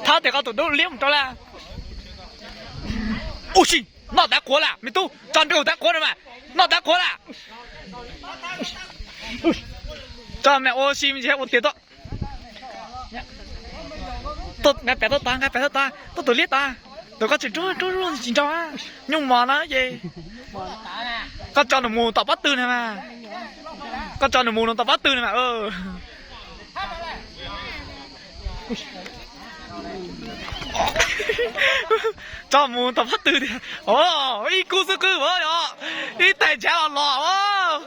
Thab tias koj tus dub liab mus rau lawm. Ub si, noj tav quav lawm me tub, tso nrog tav quav no mas, noj tav quav lawm. Tso mas ua si me ntsis ua tiag tuaj. Nqa pem tuaj tod, nqa pem tuaj tod, tuaj tus liab tod. Tus koj tseem rub rub tsis nrau, nyuj mos no ces koj tso nws mus tom pob tw na mas. Koj tso nws mus no tom pob tw na mas. Tso mus tom pob tw tiag. Ib kub xwb qwb yog ib tais ntshav los los.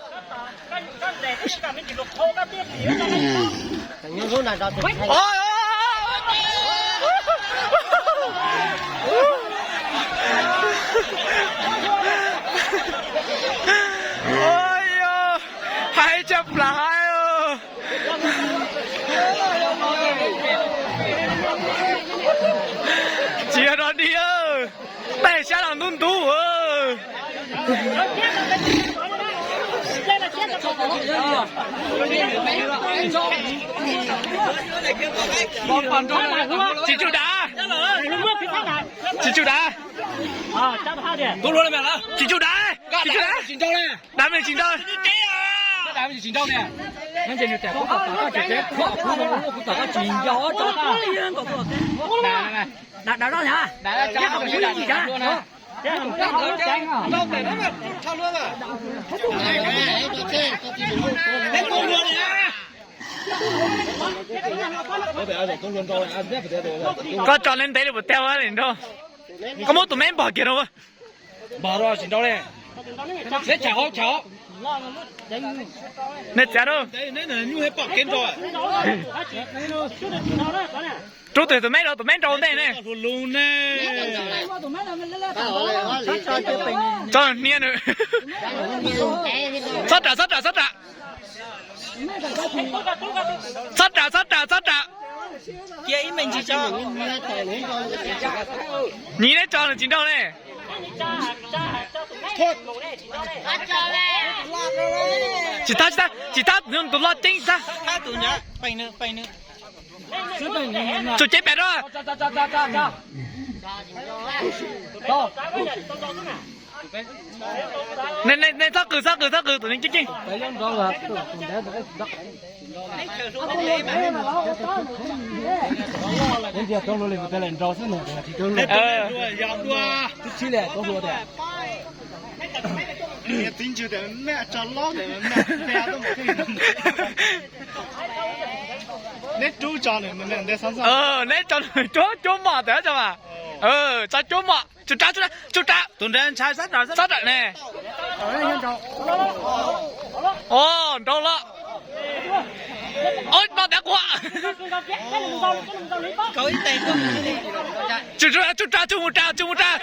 Hais tshaj plaws hais. Tsis yog dog dig, tej sab los ntub ntub. Tsis tsum dav, tsis tsum dav, tsis tsum dav, tsis tsum dav. Dav me tsis nrau. Koj tso ntev ntev li puas tau li nrau. Koj muab tus me npog kiag rau. Npog rau tsis nrau li. Neb txav rau. Rub tus me rau, tus me nrau ntej ne. Tso hnia nws. Txhob ram, txhob ram, txhob ram. Txhob ram, txhob ram, txhob ram. Nyiv neb tso nws tsis nrau ne. Tsis tag, tsis tag, tsis tag, tus loj ceeb tsis tag. Tsuas cev pem rau. Nej txhob qw, txhob qw, txhob qw, tus neeg ceeb ceeb. Neb tso cuab mom tawm tso mas. Tso cuab mom, tsum ram, tsum ram, tsum ram. Txhob ram ne. Nrau los. Noj tav quav. Tsum ram, tsum ram, tsum mus ram, tsum mus ram.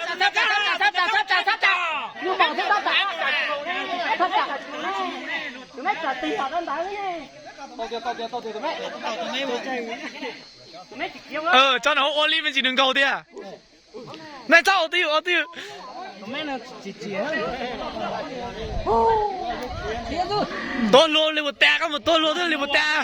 Tso nws ua li me ntsis nws nkaus tiag. Nej txhob ua twj ywm, ua twj ywm. Tuag luag li puas tas, koj mus tuag luag twb li puas tas.